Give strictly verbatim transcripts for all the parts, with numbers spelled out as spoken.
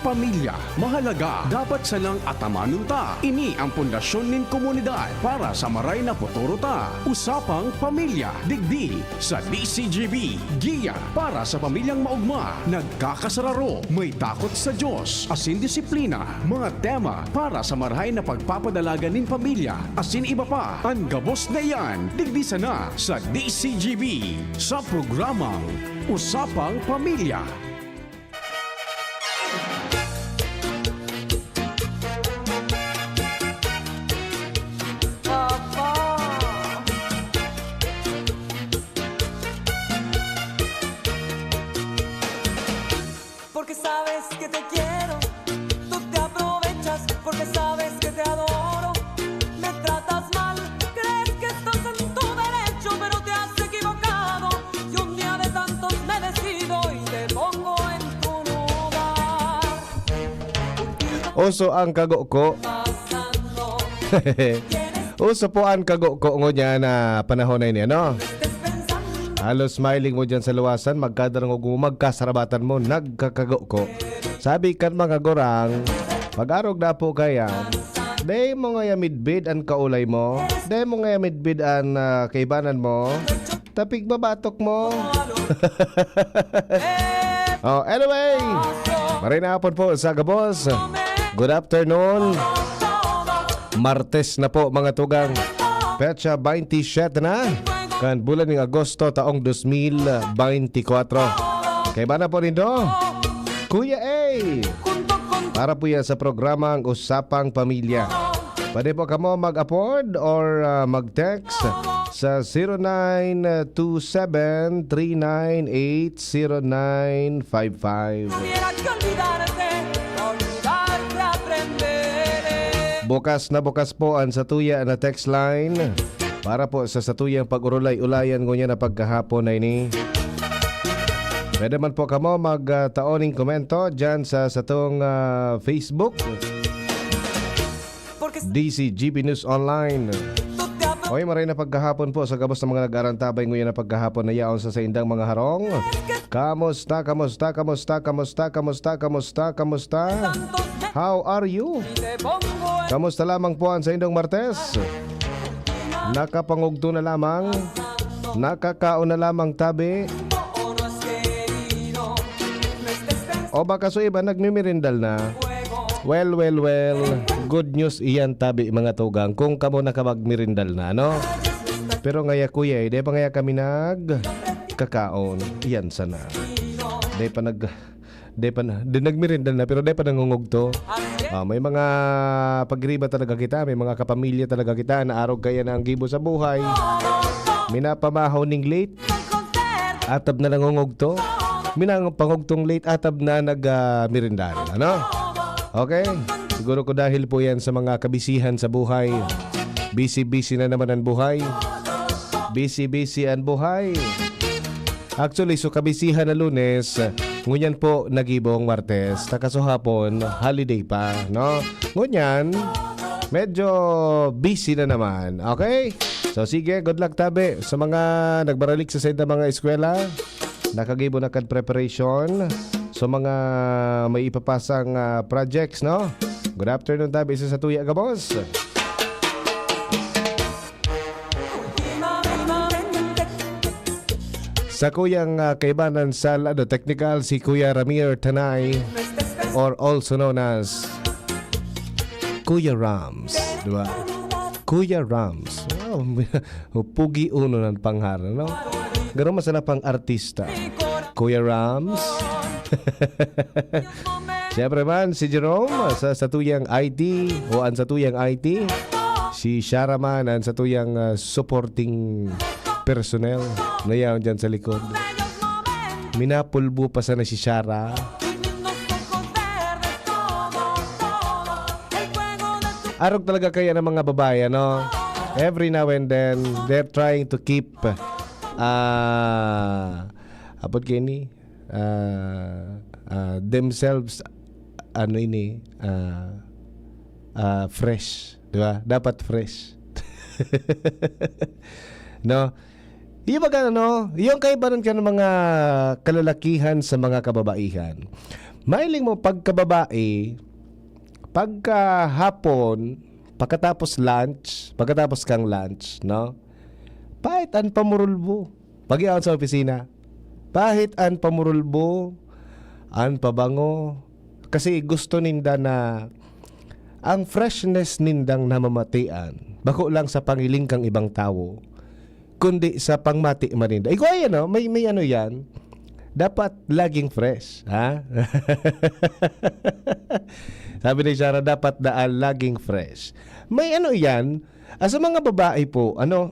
Pamilya, mahalaga, dapat sanang atamanon ta. Ini ang pundasyon nin komunidad para sa maray na futuro ta. Usapang Pamilya, digdi sa D C G B. Giya para sa pamilyang maogma, nagkakasararo, may takot sa Diyos, asin disiplina. Mga tema para sa marahay na pagpapadalagan nin pamilya, asin iba pa. An gabos na iyan, digdi sana sa D C G B, sa programang Usapang Pamilya. Porque sabes que te quiero, tú te aprovechas, porque sabes que te adoro. Me tratas mal, crees que estás en tu derecho, pero te has equivocado. Y un día de tantos me decido y te pongo en tu lugar. Uso ang kago-ko. Uso po ang kago-ko ngunyan na panahon na ini, ano? Halos smiling mo dyan sa luwasan, magkadarangog mo, magkasarabatan mo, nagkakago-ko. Sabi kan mga gurang, pag-arog na po kaya, dai mo ngaya midbid an kaulay mo, dai mo ngaya midbid an ah, kaibanan mo, tapig babatok mo. Oh, anyway, maray na hapon po sa gabos. Good afternoon. Martes na po, mga tugang. Petsa twenty-seven na kan bulan ning Agosto taong dos mil beintikwatro. Kaiba na po nindo, Kuya A. Para po yan sa programang Usapang Pamilya. Pwede po kamo mag-afford or ah, mag-text sa zero nine two seven three nine eight zero nine five five. Bukas na bukas po ang satuya na text line para po sa satuyang pag-urulay-ulayan ngunyan na pagkahapon na ini. Pwede man po kamo magtao ning komento dyan sa satong ah, Facebook. D C G B News Online. Oy, maray na pagkahapon po sa gabos ng mga nag-aarantabay nguyan na pagkahapon na yaon sa saindang mga harong. Kamusta, kamusta, kamusta, kamusta, kamusta, kamusta, kamusta? How are you? Kamusta lamang po ang saindong Martes? Nakapangugto na lamang? Nakakaon na lamang tabi? O baka so iba nagmimirindal na? Well, well, well. Good news iyan tabi, mga tugang, kung kamo nakapagmirindal na, no? Pero ngaya, kuya, eh, di pa ngaya kami nagkakaon. Iyan sana. Di pa nag... Di pa na, di nagmirindal na, pero di pa nangungugto. Ah, may mga pagriba talaga kita, may mga kapamilya talaga kita na arog kaya na ang gibo sa buhay. Minapamahaw ning late, atab na nangungugto. Minang pangugtong late, atab na nag ah, mirindal. Ano? Okay? Siguro ko dahil po yan sa mga kabisihan sa buhay. Busy-busy na naman ang buhay. Busy-busy ang buhay. Actually, so kabisihan na Lunes, ngunyan po nagibong Martes, takasuhapon, holiday pa, no? Ngunyan, medyo busy na naman, okay? So sige, good luck tabi sa mga nagbaralik sa saindang mga eskwela. Nakagibo na kan preparation sa mga may ipapasang ah, projects, no? Good afternoon tabi sa satuya gabos. Sa kuyang ah, kaibanan sa lado technical, si Kuya Ramir Tanay, or also known as Kuya Rams, di ba? Kuya Rams. Wow, pugi uno ng panghar, no? Garo masala pang artista. Kuya Rams. Siyempre man, si Jerome sa satuyang I T o ang satuyang I T. Si Shara man ang satuyang ah, supporting personnel na yaon dyan sa likod. Minapulbo pa sana si Shara. Arog talaga kaya ng mga babae, ano? Every now and then, they're trying to keep ah, apod kini ah, ah, themselves, ano ini, ah, ah, fresh, di ba? Dapat fresh. No? Yung baga, ano, yung kaibanan ka ng mga kalalakihan sa mga kababaihan. Mahiling mo pagkababae, pagkahapon, pagkatapos lunch, pagkatapos kang lunch, no? Pahit an pamurulbo. Pag-iyaon sa opisina, pahit an pamurulbo, an pabango. Kasi gusto ninda na ang freshness nindang namamatian, bako lang sa pangiling kang ibang tawo, kundi sa pangmati man ninda. Ikaw, ayan, no? May, may ano yan. Dapat laging fresh, ha? Sabi ni Sarah, dapat daan laging fresh. May ano yan, ah, sa mga babae po, ano,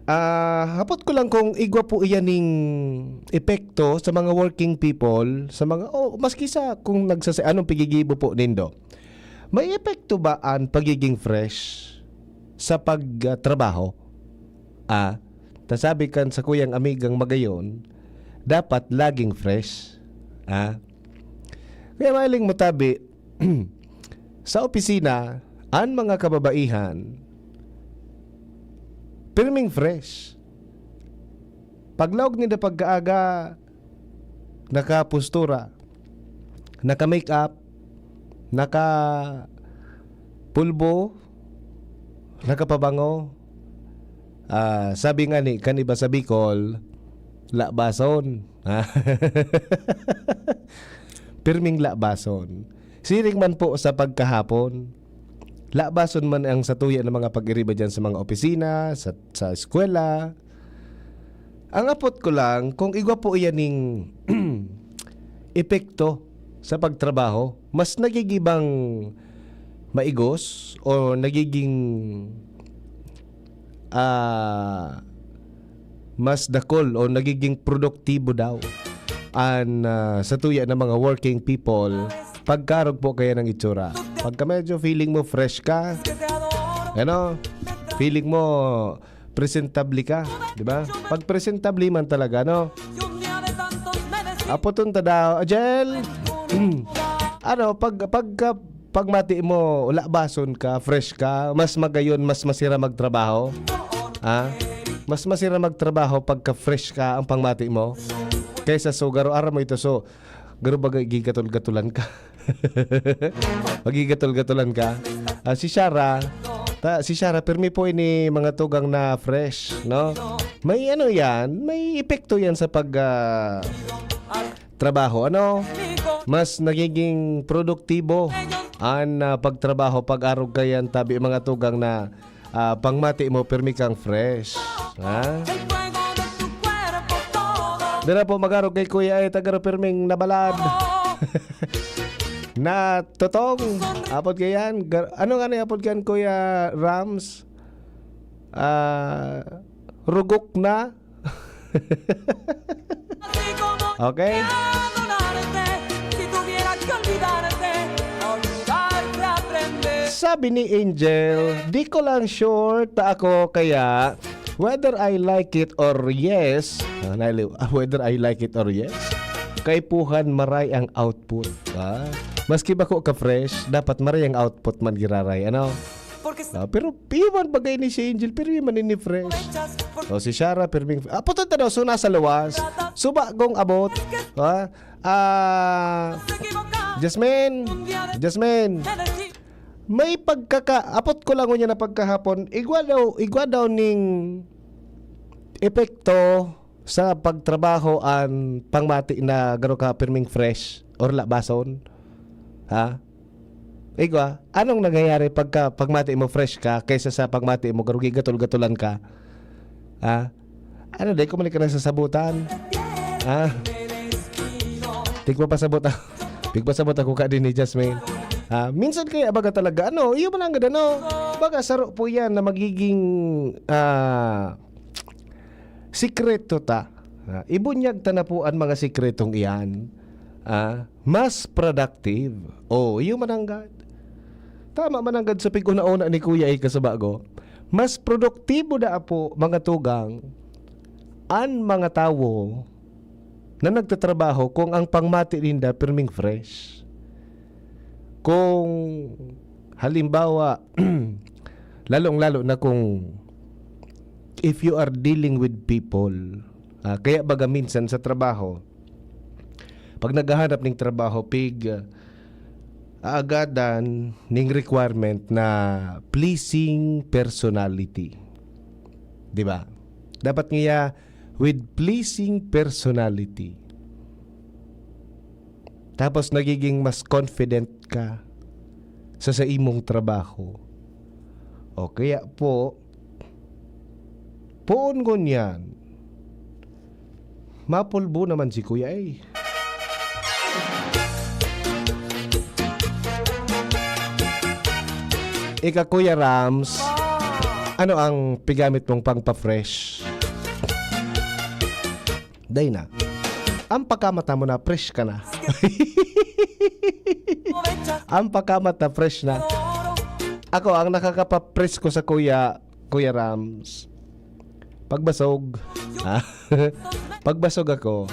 ah, hapot ko lang kung igwa po iyan ning epekto sa mga working people, sa mga, oh, maski sa kung nagsasa-, anong pigigibo po nindo. May epekto ba an pagiging fresh sa pagtrabaho? Ah, ta sabi kan sakuyang amigang magayon, dapat laging fresh. Ah, kaya mahiling mo tabi, sa opisina, an mga kababaihan, pirming fresh. Paglaog ninda pagkaaga, nakapustura, naka-makeup, nakapulbo, nakapabango. Ah, sabi nga ni, kan iba sa Bicol, labason. Ah. Pirming labason. Siring man po sa pagkahapon. Labason man ang satuya ng mga pag-iriba dyan sa mga opisina, sa, sa eskwela. Ang apot ko lang, kung igwa po iyan ning epekto sa pagtrabaho, mas nagigibang maigos o nagiging, ah, mas dakol o nagiging produktibo daw an, ah, satuya ng mga working people pagkarog po kaya ng itsura. Pagka medyo feeling mo fresh ka, ano, feeling mo presentable ka, di ba? Pag presentable man talaga, no? Apoton ta daw, Ajel. Ano, pag, pagka, pagmati mo, labason ka, fresh ka, mas magayon, mas masira magtrabaho. Ha? Mas masira magtrabaho pagka fresh ka ang pangmati mo. Kaysa so, garo, aram mo ito, so, garo baga gigatol-gatolan ka. Magigatol-gatolan ka. Ah, si Shara, ta, si Shara, pirmi po ini mga tugang na fresh, no? May ano yan, may epekto yan sa pag, ah, trabaho. Ano? Mas nagiging produktibo an, ah, pagtrabaho pag-arog kayan tabi mga tugang na, ah, pangmati mo, pirmi kang fresh. Ha? Dira po, mag-arog kay Kuya, eh, tagaro pirming nabalad. Na totong. Apod kayan. Gar-, ano nga ni apod kayan, Kuya Rams? Ah, rugok na? Okay? Sabi ni Angel, "Di ko lang sure ta ako kaya whether I like it or yes," ah, naili-, ah, whether I like it or yes, kaipuhan maray ang output. Ah, maski bako ka fresh, dapat maray ang output man giraray, ano? Ah, pero piyo man bagay ni si Angel, pero piyo man ini fresh. O, si Shara, pirming, ah, puto ta daw, so nasa luwas. Suba gong abot. Ha? Ah, Jasmine, Jasmine, may pagkaka-, apot ko lang unya na pagkahapon, igwa daw, igwa daw ning epekto sa pagtrabaho an pangmati na garo ka pirming fresh or labason. Ha? Igwa, anong nangyayari pagka pagmati mo fresh ka kaysa sa pagmati mo garo gigatol-gatolan ka? Ha? Ano, di ko man ka nasasabutan? Ha? Tigpapasabot ako. Tigpasabot ako ka din ni Jasmine. Ha? Minsan kaya baga talaga, ano, iyo man ang ano, baga saro po yan na magiging, ah, sikreto ta. Ah, ibunyag ta na po ang mga sikretong iyan. Ah, mas productive. Oh, iyo mananggad. Tama mananggad sa pig-una-una ni Kuya Ika sa bago. Mas produktibo na po, mga tugang, an mga tawo na nagtatrabaho kung ang pangmati ninda pirming fresh. Kung halimbawa, lalong-lalo na kung if you are dealing with people, ah, kaya baga minsan sa trabaho, pag naghahanap ning trabaho, pig, ah, aagadan ning requirement na pleasing personality. Di ba? Dapat niya with pleasing personality. Tapos nagiging mas confident ka sa, sa imong trabaho. O kaya po, poon ngunyan, mapulbo naman si Kuya eh. Ika, Kuya Rams, ano ang pigamit mong pangpa-fresh? Day na. Ang pagkamata mo na, fresh ka na. Ang pagkamata, fresh na. Ako, ang nakakapa-fresh ko sa Kuya, Kuya Rams, pagbasog. Ha? Pagbasog ako,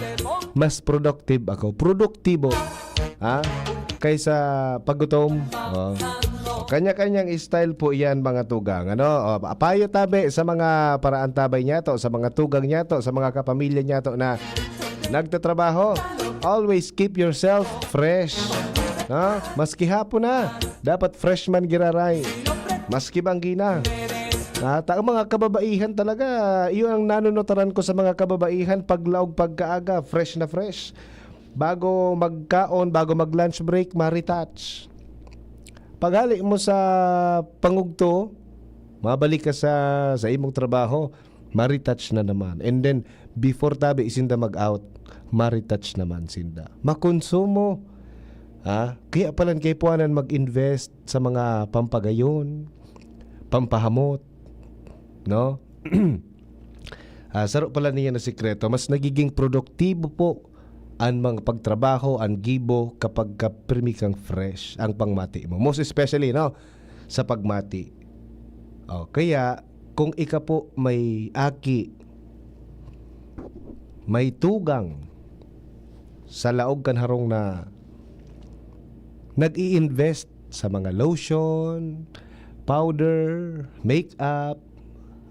mas productive ako. Produktibo. Ha? Kaysa paggutom. Oh. Kanya-kanyang style po iyan, mga tugang. Ano? O, payo tabi sa mga paraan tabay niyato, sa mga tugang niyato, sa mga kapamilya niyato na nagtatrabaho. Always keep yourself fresh. No? Maski hapon na, dapat fresh man giraray. Maski banggi na. At ang mga kababaihan talaga, iyon ang nanunutaran ko sa mga kababaihan, paglaog pagkaaga, fresh na fresh. Bago magkaon, bago mag-lunch break, ma-retouch. Paghali mo sa pangugto, mabalik ka sa, sa imong trabaho, ma-retouch na naman. And then, before tabi sinda mag-out, ma-retouch naman sinda. Makonsumo. Ha? Kaya palan kaipuanan mag-invest sa mga pampagayon, pampahamot, no? Ah, saro pala niya na sikreto, mas nagiging produktibo po ang mga pagtrabaho, ang gibo, kapag ka pirmi kang fresh ang pangmati mo. Most especially, no, sa pagmati. O, kaya, kung ika po may aki, may tugang sa laog kan harong na nag-i-invest sa mga lotion, powder, makeup,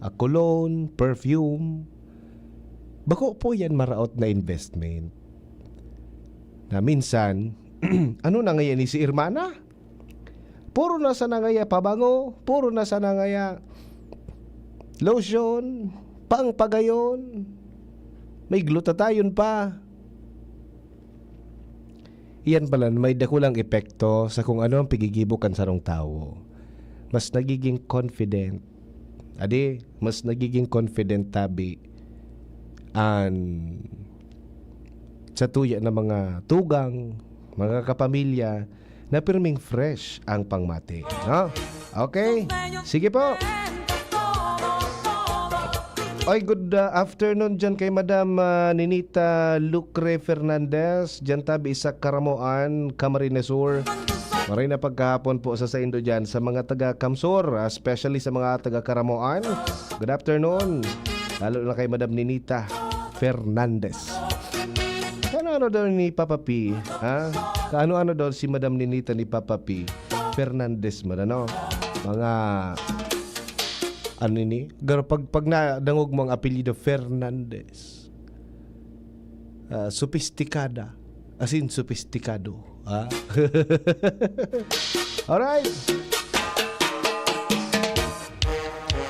a cologne, perfume, bako po yan maraot na investment. Na minsan, ano na ngayon ni si Hermana? Puro na sana ngaya pabango, puro na sana ngaya lotion, pangpagayon, may glutathione pa. Iyan pala may dakulang epekto sa kung ano ang pigigibo kan sarong tawo. Mas nagiging confident. Adi, mas nagiging confident tabi an sa tuya na mga tugang, mga kapamilya, na pirming fresh ang pangmati, no? Okay? Sige po. Oy, good, uh, afternoon dyan kay Madam, uh, Ninita Lucre Fernandez, dyan tabi sa Caramoan, Camarines Sur. Maray na pagkahapon po sa saindo dyan sa mga taga Camsur, especially sa mga taga Caramoan. Good afternoon. Lalo na kay Madam Ninita Fernandez. Ano-ano daw ni Papa P, ha? Kaano-ano daw si Madam Ninita ni Papa P Fernandez man, ano? Mga, ano ini? Pero pag, pag nadangog mo ang apelyido Fernandez, ah, sopistikada. As in, sopistikado. Ha? Alright.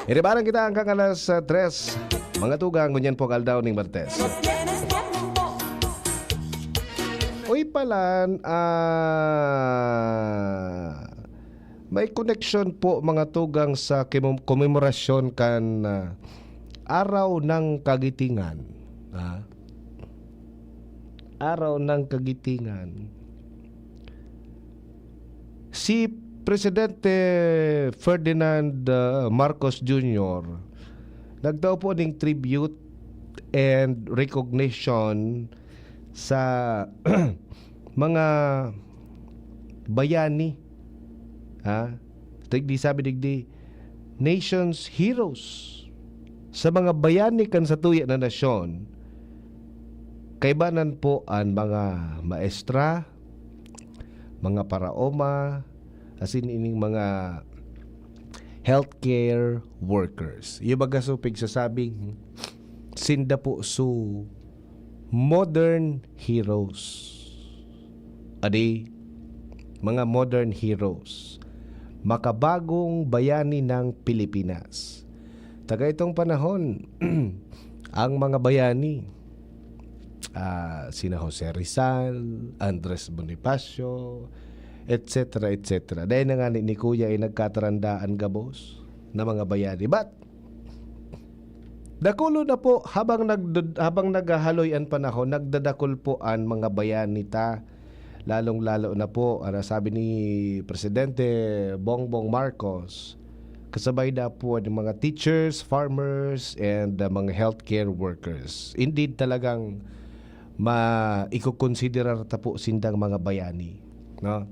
Iribaran kita hanggang alas, ah, tres. Mga tugang, ngunyan po kaldaw ning Martes. Uy, palan, ah, may koneksyon po, mga tugang, sa kimo-, komemorasyon kan, ah, Araw ng Kagitingan. Ah. Araw ng Kagitingan. Si Presidente Ferdinand, ah, Marcos Junior nagtao po ning tribute and recognition sa mga bayani, ha? Digdi, sabi digdi, nation's heroes. Sa mga bayani kan satuya na nasyon, kaibanan po an mga maestra, mga paraoma, asin ining mga healthcare workers. Yung baga so pigsasabing, sinda po su modern heroes. Adi, mga modern heroes, makabagong bayani ng Pilipinas. Taga itong panahon, ang mga bayani, ah, sina Jose Rizal, Andres Bonifacio, et cetera, et cetera. Dahil na nga ni, ni Kuya ay nagkatarandaan gabos na mga bayani. But, dakulo na po, habang nagdad-, habang naghahaloy an panahon, nagdadakul po an mga bayani ta. Lalong-lalo na po, ano, sabi ni Presidente Bongbong Marcos, kasabay na po ang mga teachers, farmers, and, uh, mga healthcare workers. Indeed, talagang ma-, ikokonsiderar ta po sindang mga bayani, no?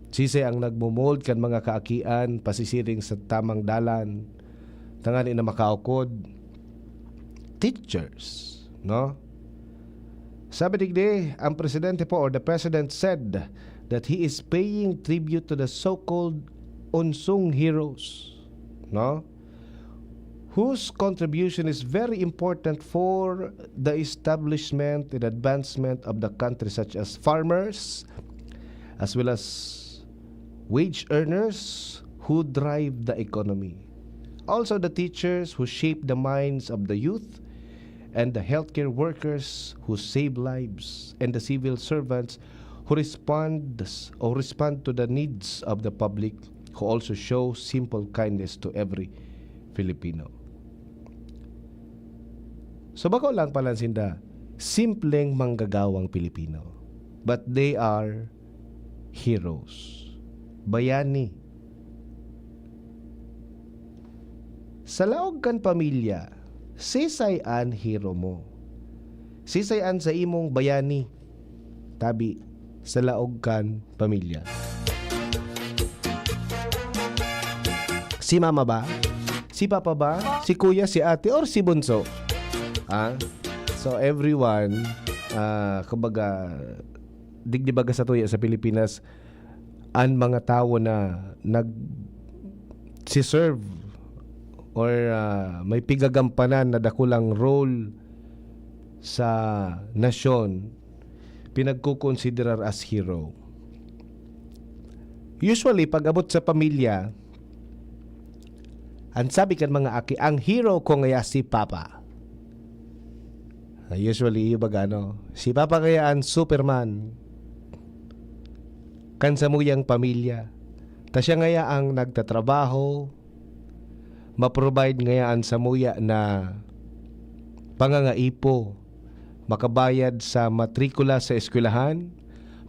Siisay ang nagmo-mold kan mga kaakian, pasisiring sa tamang dalan, tangani na makaukod? Teachers, no? Sabi digdi, ang presidente po or the president said that he is paying tribute to the so-called unsung heroes, no? Whose contribution is very important for the establishment and advancement of the country, such as farmers, as well as wage earners who drive the economy. Also, the teachers who shape the minds of the youth, and the healthcare workers who save lives, and the civil servants who respond or respond to the needs of the public, who also show simple kindness to every Filipino. So, bako lang pala sinda simpleng manggagawang Pilipino, but they are heroes. Bayani. Sa laog kan pamilya, siisay an hero mo? Siisay an sa imong bayani? Tabi, sa laog kan pamilya. Si mama ba? Si papa ba? Si kuya, si ate, or si bunso? Ah? So everyone, ah, kumbaga, digdi baga sa tuya sa Pilipinas, an mga tawo na nagsi-serve or, ah, may pigagampanan na dakulang role sa nasyon, pinagkokonsiderar as hero. Usually, pag abot sa pamilya, an sabi kan mga aki, "Ang hero ko ngaya si Papa." Ah, usually, iyo baga, ano, si Papa ngaya an Superman kan samuyang pamilya. Ta siya ngaya ang nagtatrabaho, ma-provide ngaya an samuya na pangangaipo, makabayad sa matrikula sa eskwelahan,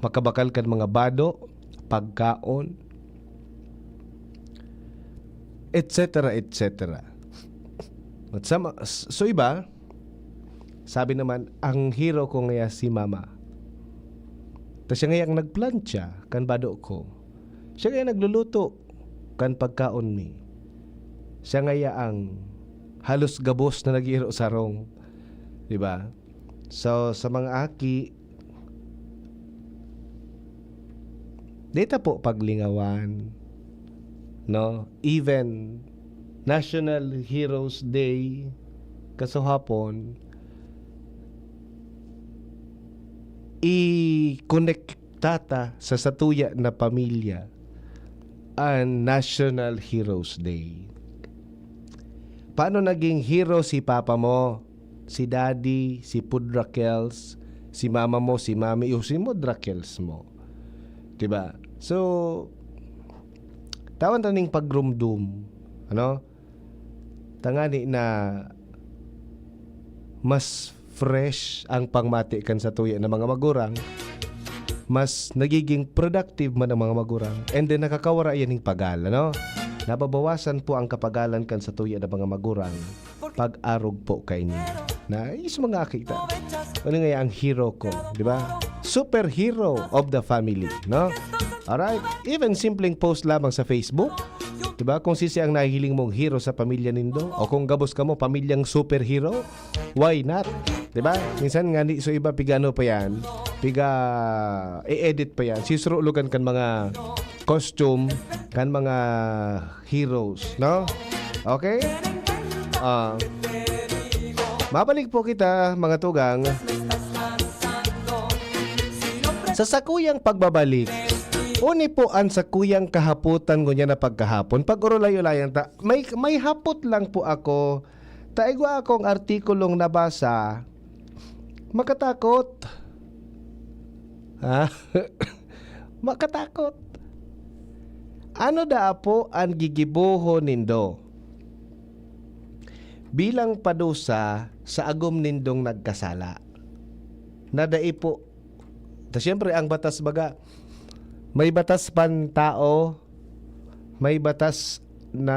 makabakal kan mga bado, pagkaon, et cetera, et cetera. At sa ma-, s-, so iba, sabi naman, "Ang hero ko ngaya si mama. Ta siya ngaya ang nagplantsa kan bado ko. Siya ngaya nagluluto kan pagkaon mi. Siya ngaya ang halos gabos na nag-iiro sarong." Di ba? So, sa mga aki, di ta po paglingawan, no? Even National Heroes Day, kasuhapon, i-konekta ta sa satuya na pamilya an National Heroes Day. Paano naging hero si papa mo, si daddy, si Pudrakels, si mama mo, si mami, o si Mudrakels mo? Diba? So, tawan ta ning pagrumdum, ano? Tangani na mas fresh ang pangmati kan satuya na mga magurang, mas nagiging productive man ang mga magurang, and then nakakawara yan ning pagal, ano? Nababawasan po ang kapagalan kan satuya na mga magurang pag arog po kaini. Na, is mga aki ta. Ano nga ang hero ko, di ba? Superhero of the family, no? Alright? Even simpleng post lamang sa Facebook, di ba? Kung sisi ang nahihiling mong hero sa pamilya nindo, o kung gabos kamo, pamilyang superhero, why not? Di ba? Minsan nga, ni, so iba, piga ano pa yan, piga i-edit pa yan, sisuro lugan kan mga costume, kan mga heroes, no? Okay? Ah, mabalik po kita, mga tugang. Sa sakuyang pagbabalik, uni po an sakuyang kahapotan ngunyan na pagkahapon. Pag-urulay-ulayan ta, may, may hapot lang po ako. Ta igwa akong artikulong nabasa. Makatakot. Ha? Makatakot. Ano daa po an gigibohon nindo bilang padusa sa agom nindong nagkasala? Na dai po, ta siyempre, ang batas baga, may batas pan tao, may batas na,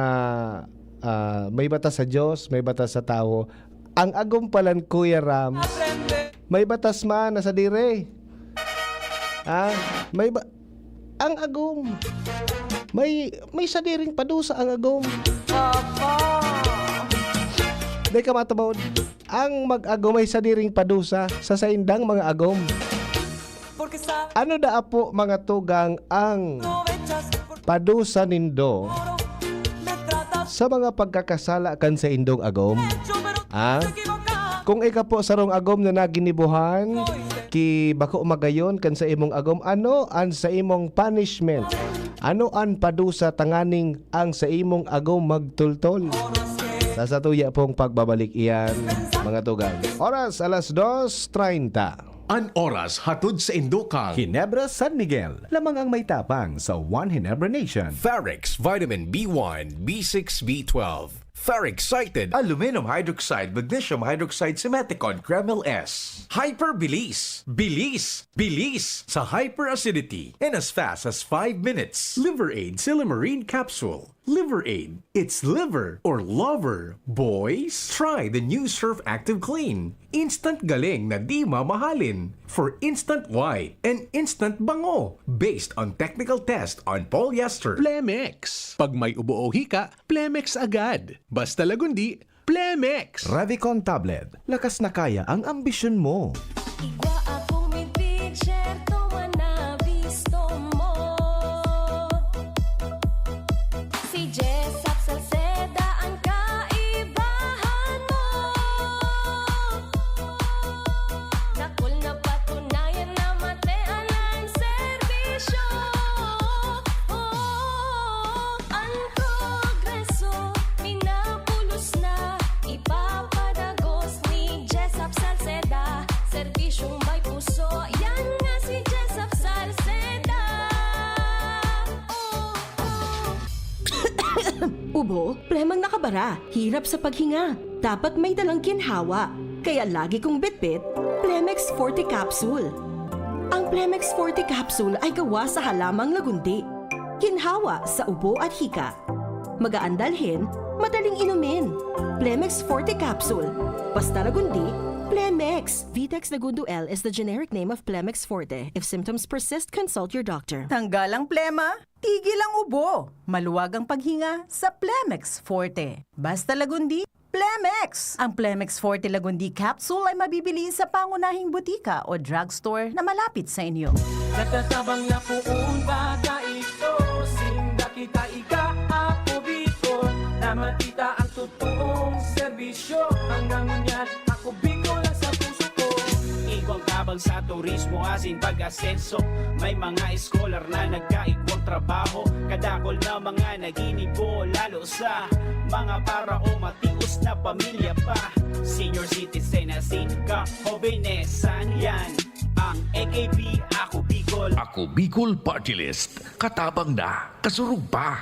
ah, may batas sa Diyos, may batas sa tawo. Ang agom palan, Kuya Rams, may batas man na sadiri. Ah, may ba-, ang agom. May, may sadiring padusa ang agom. Dai ka matabod. Ang mag-agom may sadiring padusa sa saindang mga agom. Ano daa po, mga tugang, ang padusa nindo sa mga pagkakasala kan saindong agom? Ha? Kung ika po sarong agom na naginibuhan ki bako magayon kan sa imong agom, ano an sa imong punishment? Ano an padusa tanganing ang sa imong agom magtultol? Sa satuya pong pagbabalik iyan, mga tugang. Oras, alas dos treinta. An oras hatod sa indo kan Ginebra San Miguel, lamang ang may tapang sa One Ginebra Nation. Ferrex Vitamin B one, B six, B twelve. Ferrex Cited. Aluminum hydroxide, magnesium hydroxide, Simeticone, Kremil S. Hyper Bilis. Bilis! Bilis sa hyperacidity in as fast as five minutes. Liver Aid Silymarin Capsule. Liver Aid. It's liver or lover, boys. Try the new Surf Active Clean. Instant galing na di mamahalin. For instant white and instant bango. Based on technical test on polyester. Plemex. Pag may ubo o hika, Plemex agad. Basta Lagundi, Plemex. Revicon Tablet. Lakas na kaya ang ambisyon mo. Igwa akong mid-pitcher, tuman na bisto mo. Si Jessop Salceda ang kaibahan mo. Dakul na patunayan na matean ang serbisyo. Oh, ang progreso, minabulos na, ipapadagos ni Jessop Salceda. Serbisyong may puso, yan nga si Jessop Salceda. Oh, oh. Ubo, plemang nakabara, hirap sa paghinga. Dapat may dalang ginhawa. Kaya lagi kong bitbit, Plemex Forte Capsule. Ang Plemex Forte Capsule ay gawa sa halamang lagundi. Ginhawa sa ubo at hika. Magaan dalhin, madaling inumin. Plemex Forte Capsule. Basta Lagundi, Plemex. Vitex Lagundo L is the generic name of Plemex Forte. If symptoms persist, consult your doctor. Tanggal ang plema, tigil ang ubo, maluwag ang paghinga sa Plemex Forte. Basta Lagundi, Plemex! Ang Plemex Forte Lagundi Capsule ay mabibili sa pangunahing butika o drugstore na malapit sa inyo. Natatabang na poon bata ito, sinda kita ika, ako Bicol, na makita ang totoong serbisyo. Hanggang ngunyan, ako Bicol ang sa puso ko. Igwang tabang sa turismo asin pag-asenso. May mga scholar na nagkaigwang trabaho. Kadakol na mga naginibo, lalo sa mga para o matios na pamilya pa. Senior citizen asin kahobenesan, yan ang A K B, Ako Bicol. Ako Bicol Party List. Katabang na, kasurog pa.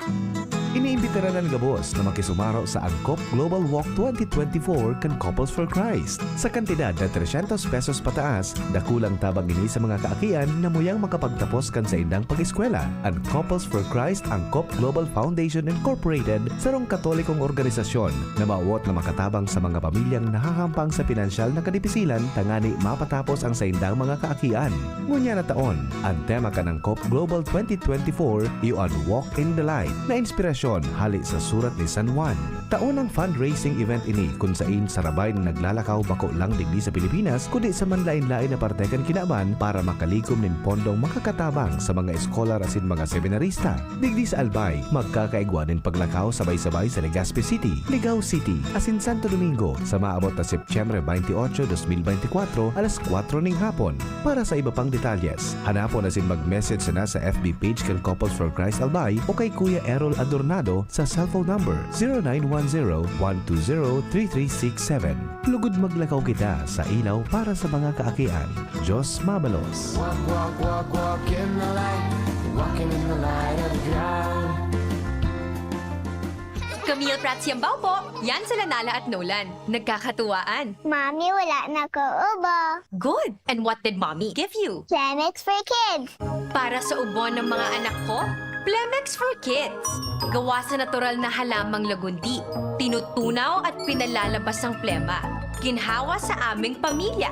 Iniimbitaran an gabos na makisumaro sa Angkop Global Walk twenty twenty-four kan Couples for Christ. Sa kantidad na trescientos pesos pataas, dakulang tabang ini sa mga kaakian na muyang makapagtapos kan saindang pag-eskwela. An Couples for Christ Angkop Global Foundation Incorporated, sarong Katolikong organisasyon na mawot na makatabang sa mga pamilyang nahahampang sa pinansyal na kadipisilan tangani mapatapos ang saindang mga kaakian. Ngunyan na taon, an tema kan Angkop Global twenty twenty-four iyo an Walk in the Light, na inspirasyon Hale sa Surat ni San Juan. Taon ang fundraising event ini kun sain sarabay na naglalakaw bako lang digdi sa Pilipinas kundi sa manlaen-laen na parte kan kinaban para makalikom nin pondong makakatabang sa mga eskolar asin mga seminarista. Digdi sa Albay, magkakaigwa nin paglakaw sabay-sabay sa Legazpi City, Ligao City, asin Santo Domingo sa maabot na Setyembre twenty-eight, dos mil beintikwatro, alas kwatro ning hapon. Para sa iba pang detalyes, hanapon asin mag-message sana sa F B page kan Couples for Christ Albay o kay Kuya Errol Adornado sa cellphone number zero nine one zero, one two zero, three three six seven. Lugod maglakaw kita sa ilaw para sa mga kaakian. Diyos mabalos. Walk, walk, walk, walk in the light. Walking in the light of God. Camille Prats Yambao po. Yan sila Nala at Nolan. Nagkakatuwaan. Mami, wala na ko ubo. Good! And what did Mommy give you? Plemex for Kids. Para sa ubo ng mga anak ko, Plemex for Kids. Gawa sa natural na halamang lagundi. Tinutunaw at pinalalabas ang plema. Ginhawa sa aming pamilya.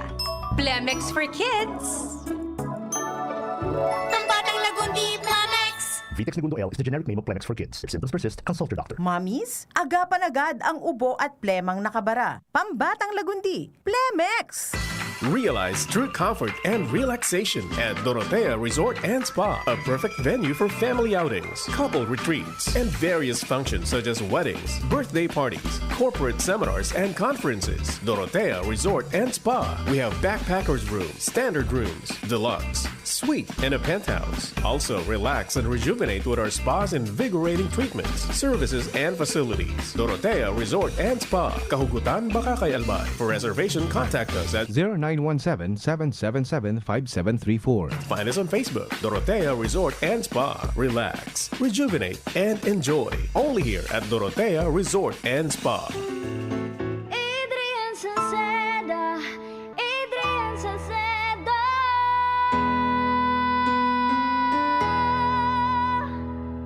Plemex for Kids. Pambatang lagundi, Plemex! Vitex Negundo L is the generic name of Plemex for Kids. If symptoms persist, consult your doctor. Mommies, agapan agad ang ubo at plemang nakabara. Pambatang lagundi, Plemex! Realize true comfort and relaxation at Dorotea Resort and Spa, a perfect venue for family outings, couple retreats, and various functions such as weddings, birthday parties, corporate seminars, and conferences. Dorotea Resort and Spa. We have backpackers room, standard rooms, deluxe, suite, and a penthouse. Also, relax and rejuvenate with our spa's invigorating treatments, services, and facilities. Dorotea Resort and Spa, Kahugutan, Bacacay, Albay. For reservation, contact us at zero nine one seven, seven seven seven, five seven three four. Find us on Facebook, Dorotea Resort and Spa. Relax, rejuvenate, and enjoy. Only here at Dorotea Resort and Spa. Adrian Salceda, Adrian Salcedo.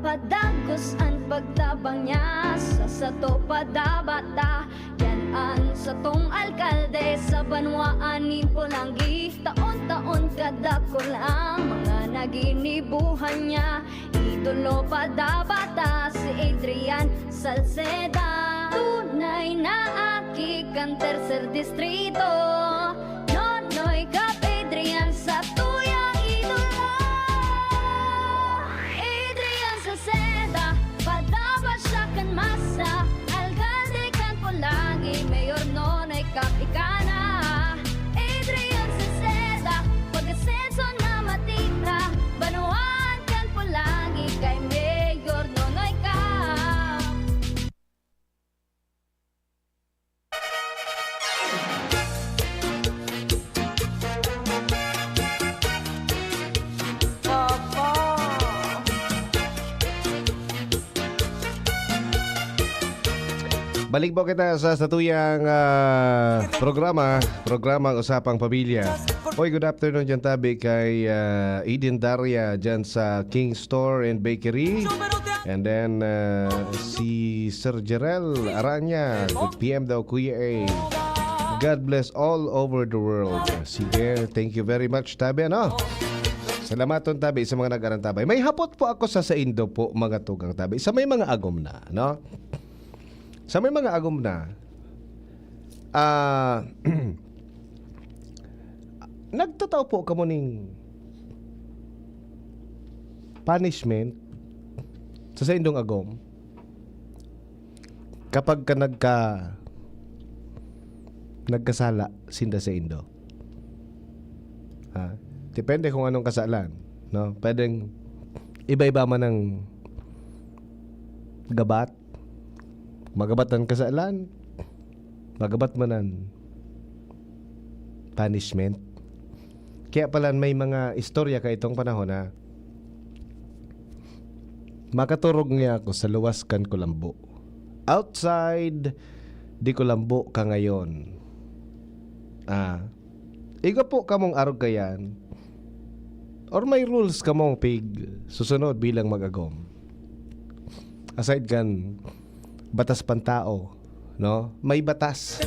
Padagos an pagtabang niya sa sato padabata. Yan an satong alkalde sa banwaan nin Polangui. Taon-taon kadakul ang mga naginibuhan niya. Idolo padabata si Adrian Salceda. Tunay na aki kan Tercer Distrito. Nonoy Cap Adrian, satuyang idolo. Adrian Salceda, padaba siya kan masa. Alkalde kan Polangui, Mayor Nonoy Cap ika na. Adrian Salceda, pag-asenso na matira. Banwaan kan Polangui kay Mayor Nonoy Cap. Balik po kita sa satuyang, ah, programa, programang Usapang Pamilya. Oy, good afternoon dyan, tabi, kay, ah, Eden Daria dyan sa King Store and Bakery. And then, ah, si Sir Jerel Aranya, good P M daw, Kuya A. God bless all over the world. Sige, thank you very much, tabi, ano? Salamaton, tabi, sa mga nag-arantabay. May hapot po ako sa saindo po, mga tugang, tabi. Sa may mga agom na, no? Sa may mga agom na, ah, nagtatao po kamo ning punishment sa saindong agom kapag ka nagka-, nagkasala sinda saindo? Ha? Depende kung anong kasalan, no? Pwedeng iba-iba man ang gabat. Magabat an kasalan, magabat man an punishment. Kaya pala may mga istorya kaitong panahon na makaturog niya ako sa luwas kan kulambo. Outside di kulambo ka ngayon. Ah, igwa po kamong arog kayan, or may rules kamong pig susunod bilang mag-agom? Aside kan batas pantao, no? May batas.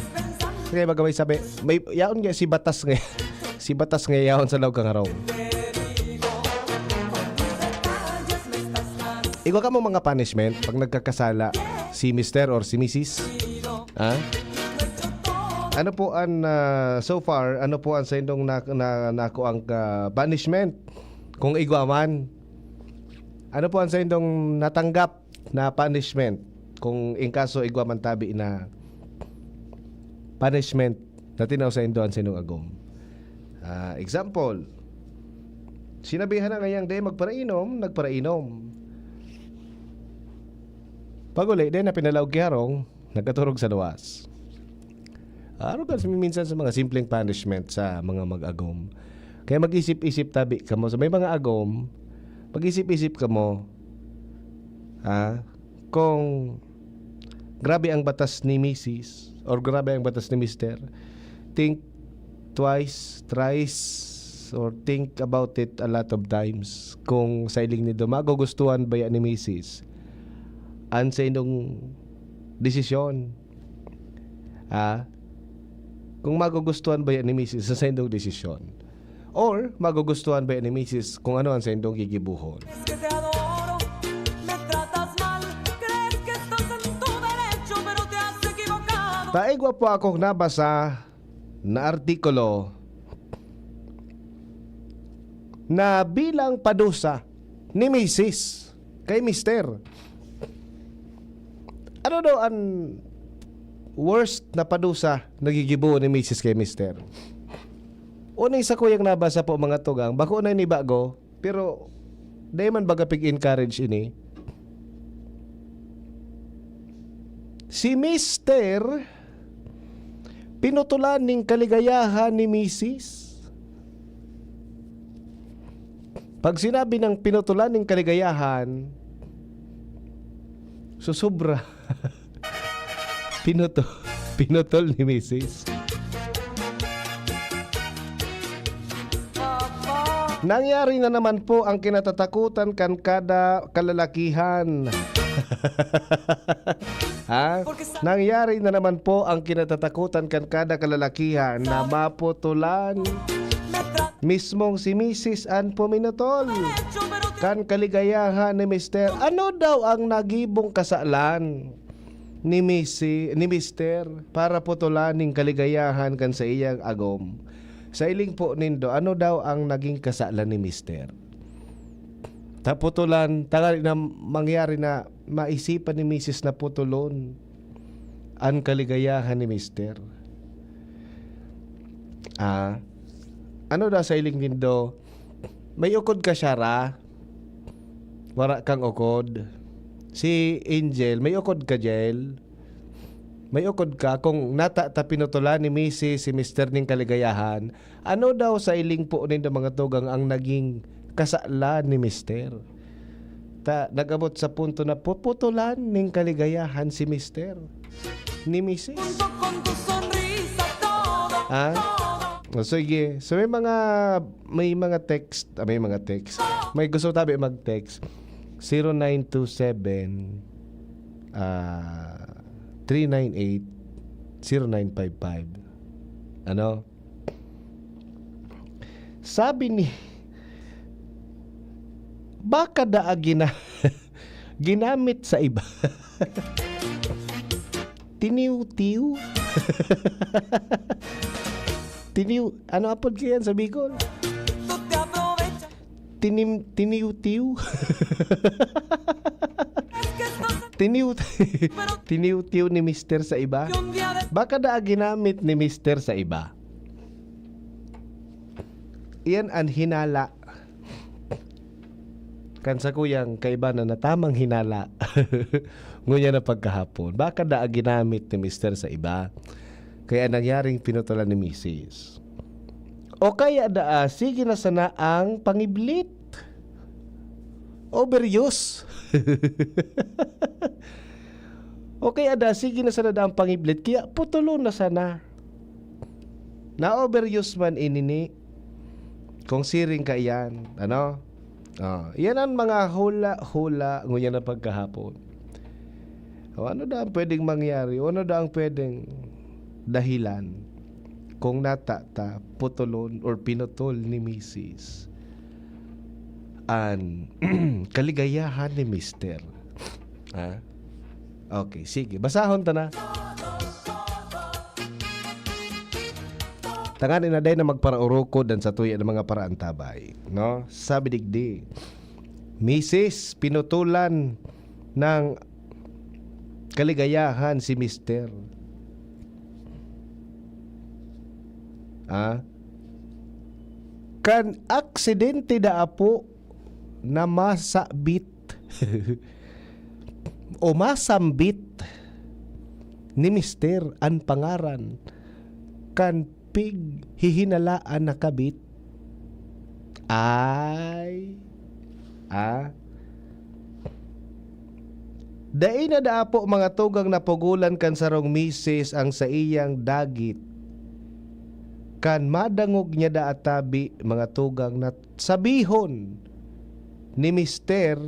Kaya baga may sabi, may, yaon nga si batas nga, si batas nga yaon sa laog kang harong. Igwa kamo mga punishment pag nagkakasala si mister or si misis? Ha? Ano po an, ah, so far, ano po an saindong na, na, nakuang, ah, punishment? Kung igwa man, ano po an saindong natanggap na punishment? Kung in kaso igwa man tabi na punishment na tinao saindo an saindong agom. Ah, example, sinabihan na ngayang dai magparainom, nagparainom. Pag-uli, dai na pinalaog ki harong, nagkaturog sa luwas. Arog kan minsan sa mga simpleng punishment sa mga mag-agom. Kaya mag-isip-isip tabi kamo. Sa may mga agom, mag-isip-isip kamo, ha? Kung grabe ang batas ni misis or grabe ang batas ni mister, think twice, thrice, or think about it a lot of times. Kung sa iling nindo, magugustuhan ba yan ni misis? An sa indong desisyon. Ah, kung magugustuhan ba yan ni misis sa saindong desisyon? Or magugustuhan ba yan ni misis kung ano ang saindong gigibuhon? Es que te adoro, me tratas mal, crees que estás en tu derecho, pero te has equivocado. Ta igwa po akong nabasa na artikulo na bilang padusa ni misis kay mister. Ano daw an worst na padusa na gigibo ni misis kay mister? Unay sa kuyang nabasa po, mga tugang, bako na ini bago, pero dai man baga pig-encourage ini. Si mister pinutulan ning kaligayahan ni misis. Pag sinabi ng pinutulan ning kaligayahan, susubra. Pinuto-, pinutol ni misis. Nangyari na naman po ang kinatatakutan kan kada kalalakihan. Ha? Nangyari na naman po ang kinatatakutan kan kada kalalakihan na maputulan. Mismong si misis an puminutol kan kaligayahan ni mister. Ano daw ang nagibong kasalan ni misi-, ni mister para putulan ning kaligayahan kan saiyang agom? Sa iling po nindo, ano daw ang naging kasalan ni mister? Ta putulan, tanganing na mangyari na maisipan ni misis na putulon an kaligayahan ni mister. Ah, ano daw sa iling nindo? May ukod ka, Shara? Wara kang ukod? Si Angel, may ukod ka, Jel? May ukod ka? Kung nata ta pinutulan ni misis si mister ning kaligayahan, ano daw sa iling po nindo, mga tugang, ang naging kasalan ni mister? Ta, nag-abot sa punto na puputulan ning kaligayahan si mister ni misis. Punto con tu sonrisa todo, ha? Todo. O, sige. So, may mga, may mga text, ah, may mga text. May gusto tabi mag-text. Zero nine two seven, ah, three nine eight, zero nine five five. Ano? Sabi ni, baka daa gina-, ginamit sa iba. Tiniw-tiw. Tiniw-, ano apod kayan sa Bicol? Tinim-, tiniw-tiw. Tiniw-, tiniw-tiw ni mister sa iba. Baka daa ginamit ni mister sa iba. Iyan an hinala kan sakuyang kaibanan na tamang hinala. Ngunyan na pagkahapon, baka daa ginamit ni mister sa iba. Kaya nangyaring pinutulan ni misis. O kaya daa, sige na sana ang pangiblit. Overuse. O kaya daa, sige na sana daa ang pangiblit, kaya putulon na sana. Na-overuse man ini ni, kung siring ka iyan, ano? Ah, iyan ang mga hula-hula ngunyan na pagkahapon. O ano daa ang pwedeng mangyari? O ano daa ang pwedeng dahilan kung nata ta putulon or pinutol ni misis an kaligayahan ni Mister. Ha? Okay, sige. Basahon ta na. Tanganing na dai na magparaurukod an satuya na mga paraantabay, no? Sabi digdi, "Misis, pinutulan ng kaligayahan si Mister." Ah? Kan aksidente daa po na masabit o masambit ni Mister an pangaran kan pighihinalaan na kabit. Ay. Ah. Dai na daa po, mga tugang, napugolan kan sarong misis ang saiyang dagit. Kan madangog niya daa tabi, mga tugang, na sabihon ni Mister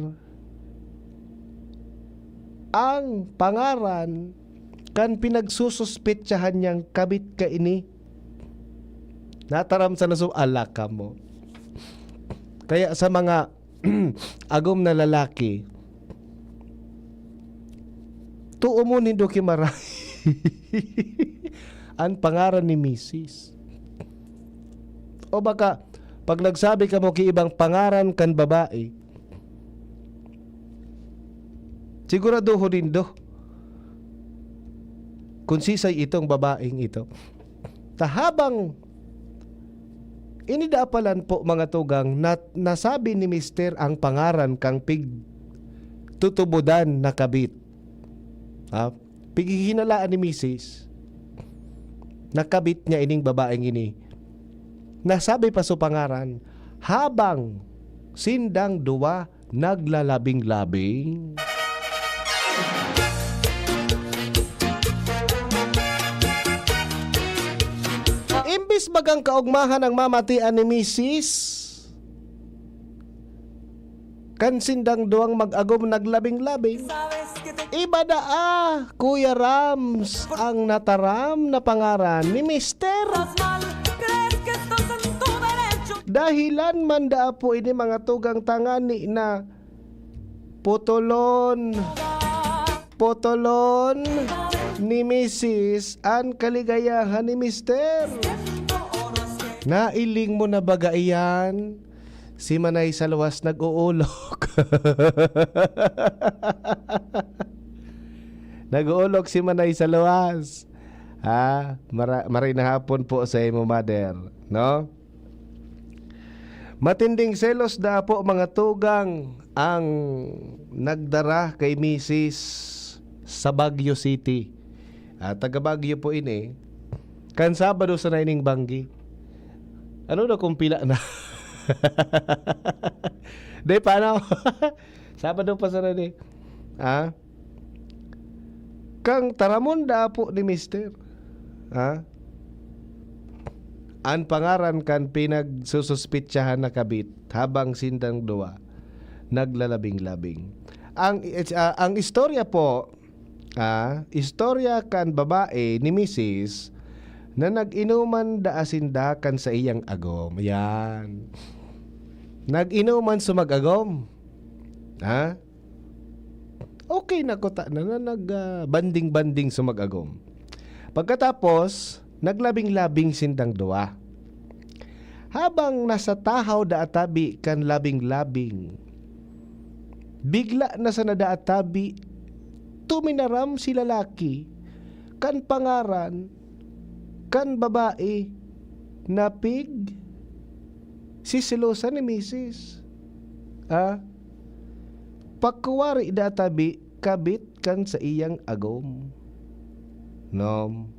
ang pangaran kan pinagsususpetsahan niyang kabit kaini. Nataram sa nasu-, ala kamo. Kaya sa mga agom na lalaki, too mo nindo ki marahay an pangaran ni misis. O baka, pag nagsabi kamo ki ibang pangaran kan babae, siguradohon nindo kung sisay itong babaeng ito. Ta habang ini daa palan po, mga tugang, na nasabi ni Mister ang pangaran kan pigtutubodan na kabit. Ha? Pighihinalaan ni misis na kabit niya ining babaeng ini. Nasabi pa so pangaran, habang sindang duwa naglalabing-labing. Imbis bagang kaogmahan ang mamatian ni misis, kan sindang duwang mag-agom naglabing-labing. Iba daa, Kuya Rams, ang nataram na pangaran ni Mister. Dahilan man daa po ini, mga tugang, tangani na putulon, putulon ni misis an kaligayahan ni mister. Nailing mo na baga iyan? Si Manay sa luwas nag-uulok. Nag-uulok si Manay sa luwas. Ah, mara-, maray na hapon po sa imo, mother, no? Matinding selos daa po, mga tugang, ang nagdara kay misis sa Baguio City. Ah, taga Baguio po ini. Kan Sabado sana ining banggi. Ano na kung pila na? Di, paano? Sabado pa sana ni. Ah? Kang taramon daa po ni mister. Ha? An pangaran kan pinagsususpetsahan na kabit habang sindang duwa naglalabing-labing. Ang, ah, ang istorya po, ah, istorya kan babae ni misis na nag-inuman daa sinda kan saiyang agom. Yan. Nag-inuman sa mag-agom. Ha? Okay na kuta na, na nag, ah, banding-banding sa mag-agom. Pagkatapos, naglabing-labing sindang duwa. Habang nasa tahaw daa tabi kan labing-labing, bigla na sana daa tabi tuminaram si lalaki kan pangaran kan babae na pig-, siselosan ni misis. Ah? Pakuwari daa tabi kabit kan saiyang agom. Nom.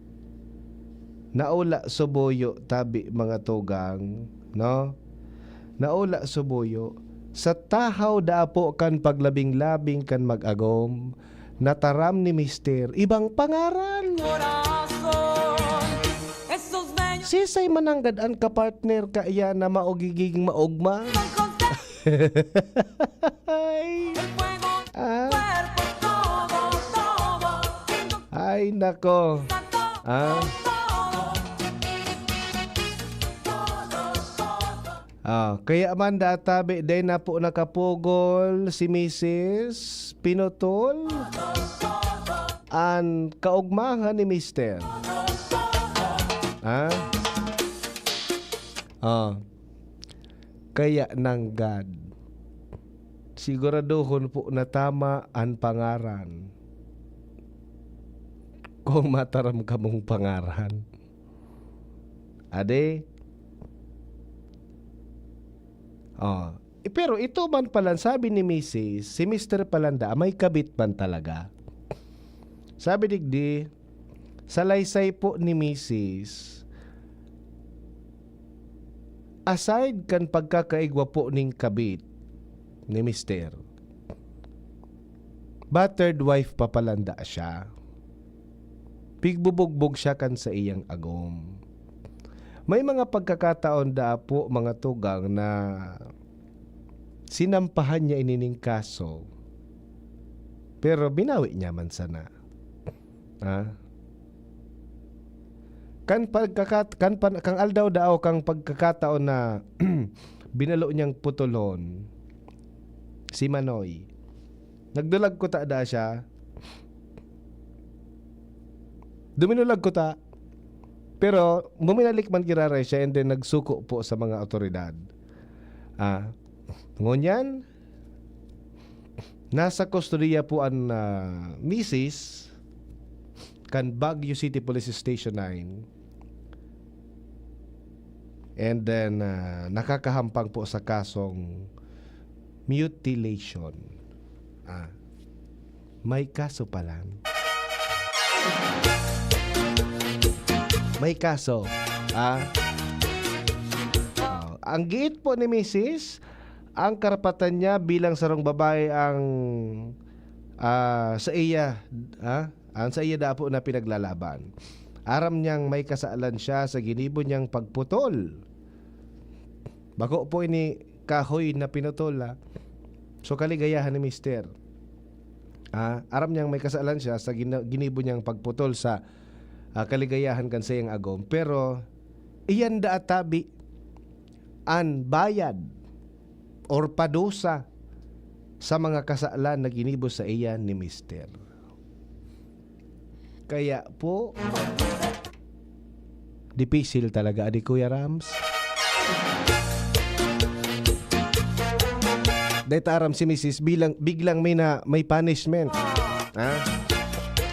Naula subuyo tabi, mga tugang, no? Naula subuyo. Sa tahaw daa po kan paglabing-labing kan mag-agom, nataram ni mister ibang pangaran. Sisay mananggad an kapartner kaiyan na maogiging maogma? Ay. Ah. Ay, nako. Ah. Ah, kaya man databi, dai na po nakapugol si misis, pinutol an kaugmahan ni mister. Ah? Ah. Kaya nanggad, siguraduhon po na tama an pangaran. Kung mataram kamong pangaran. Ade? Oh. Eh, pero ito man pala, sabi ni misis, si mister pala nda, may kabit man talaga. Sabi digdi, salaysay po ni misis, aside kan pagkakaigwa po ning kabit ni mister, battered wife pa pala nda siya. Pigbubugbog siya kan saiyang agom. May mga pagkakataon daa po, mga tugang, na sinampahan niya ini ning kaso, pero binawi niya man sana. Ha? Kan pagkakat-, kan pan-, kang aldaw daa o kang pagkakataon na binalo niyang putulon si Manoy, nagdulag kuta daa siya. Duminulag kuta. Pero buminalik man giraray siya and then nagsuko po sa mga awtoridad. Ah, ngunyan, nasa kustodiya po an, ah, misis kan Baguio City Police Station nine. And then, ah, nakakahampang po sa kasong mutilation. Ah, may kaso palan. May kaso. Ah. Oh, ang giit po ni misis, ang karapatan niya bilang sarong babae ang, ah, sa iya, ah, ang sa iya dapo na pinaglalaban. Aram niyang may kasalan siya sa ginibo niyang pagputol. Bako po ini kahoy na pinutol, ah. So, kaligayahan ni mister. Ah, aram niyang may kasalan siya sa gina-, ginibo niyang pagputol sa, ah, kaligayahan kan saiyang agom. Pero, iyan da atabi an bayad or padusa sa mga kasalan na ginibo sa iya ni mister. Kaya po, dipisil talaga, adi, Kuya Rams. Dahil aram si misis bilang, biglang may na, may punishment. Ha?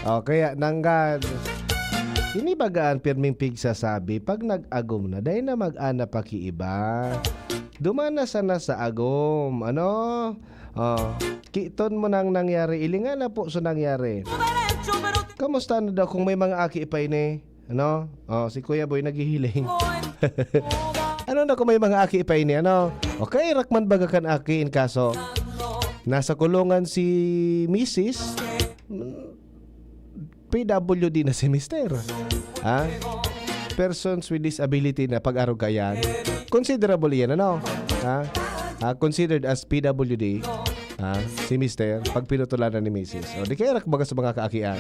O, kaya nanggad. Ini baga an pirming pigsasabi, pag nag-agom na, dai na mag-ana pa ki iba. Duman na sana sa agom, ano? O, kiton mo nang nangyari, ilingan na po sa nangyari. Kamusta na daw kung may mga aki pa ini? Ano? O, si Kuya Boy naghihiling. Ano na kung may mga aki pa ini, ano? O, kairak man baga kan aki in kaso. Nasa kulungan si misis, P W D na si mister. Ha? Persons with disability na pag-arugayan. Considerable yan, ano? Ha? Ah, considered as P W D. Ha? Si mister, pag pinutulan na ni misis. O, di kaya baga sa mga kaakian.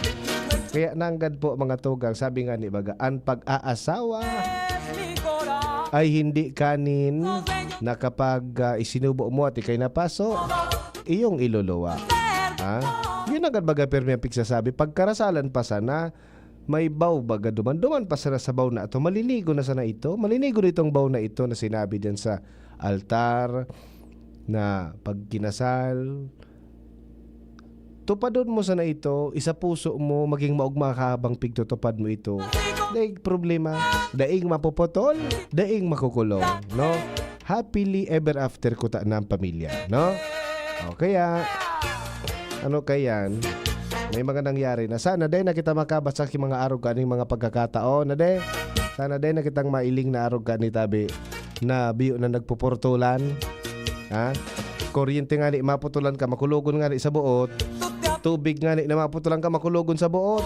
Kaya nanggad po, mga tugang, sabi nga ni baga, ang pag-aasawa ay hindi kanin na kapag, ah, isinubo mo at ikay napaso, iyong iluluwa. Ha? Yun agad baga pirmi ang pigsasabi. Pagkarasalan pa sana, may baw baga duman. Duman pa sana sa baw na ito. Malinigo na sana ito. Malinigo na itong baw na ito na sinabi diyan sa altar na pagkinasal. Tupadon mo sana ito, isa puso mo, maging maugma ka habang pigtutupad mo ito. Daig problema, daing mapuputol, daing makukulong, no? Happily ever after kuta na ang pamilya, no? O kaya, ano kayan, may mga nangyari na sana dai na kita makabasa ki mga arog kaning mga pagkakataon na de. Sana dai na kitang mailing na arog kani tabi na biyo na nagpupurtulan. Ha? Kuryente nga ni maputulan ka, makulogon nga ni sa buot. Tubig nga ni na maputulan ka, makulogon sa buot.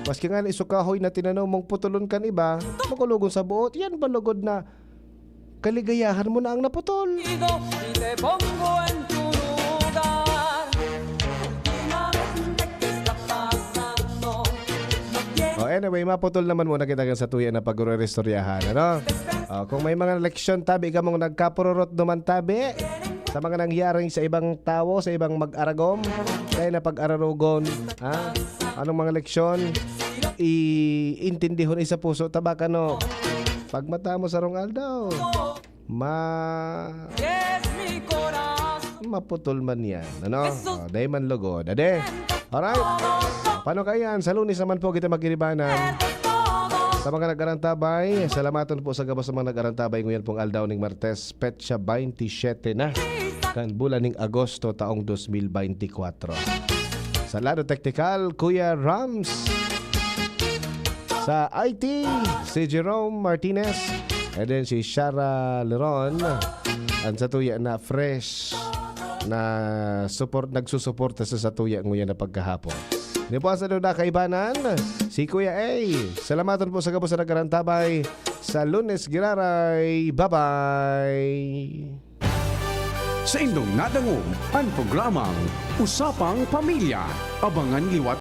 Maski nga ni sa kahoy na tinanom mong putulon kan iba, makulogon sa buot. Yan ba lugod na kaligayahan mo na ang naputol? Digo, y te pongo en tu lugar. Últimamente, ¿qué está pasando? No quiero O, Anyway, maputol naman muna kita kan satuya na pagre-istoryahan, ano? Oh, kung may mga leksyon tabi kamong nagkapururot duman tabi sa mga nangyaring sa ibang tawo, sa ibang mag-aragom, kaya na pag-ararugon, ha? Anong mga leksyon? Iintindihon sa puso, tabakano. Pagmata mo sa rong aldaw, ma... maputol man yan, ano? Oh, dahil man lugod, ade. Alright. Paano kaiyan? Sa Lunes naman po kita magkiribanan. Sa mga nag-arantabay, salamaton po sa gabos sa mga nag-arantabay ngayon pong aldaw ning Martes, petsa twenty-seven na kan bulan ning Agosto taong dos mil beintikwatro. Sa lado teknikal, Kuya Rams. Sa I T, si Jerome Martinez. And then si Shara Leron. Ang satuya na fresh na support, nagsusuporta sa satuya nguyan na pagkahapon. Ni po sa na kaibanan, si Kuya A. Salamaton po sa gabos na nagkarantabay sa Lunes Giraray. Bye-bye! Sa indong nadangog an programang Usapang Pamilya. Abangan liwat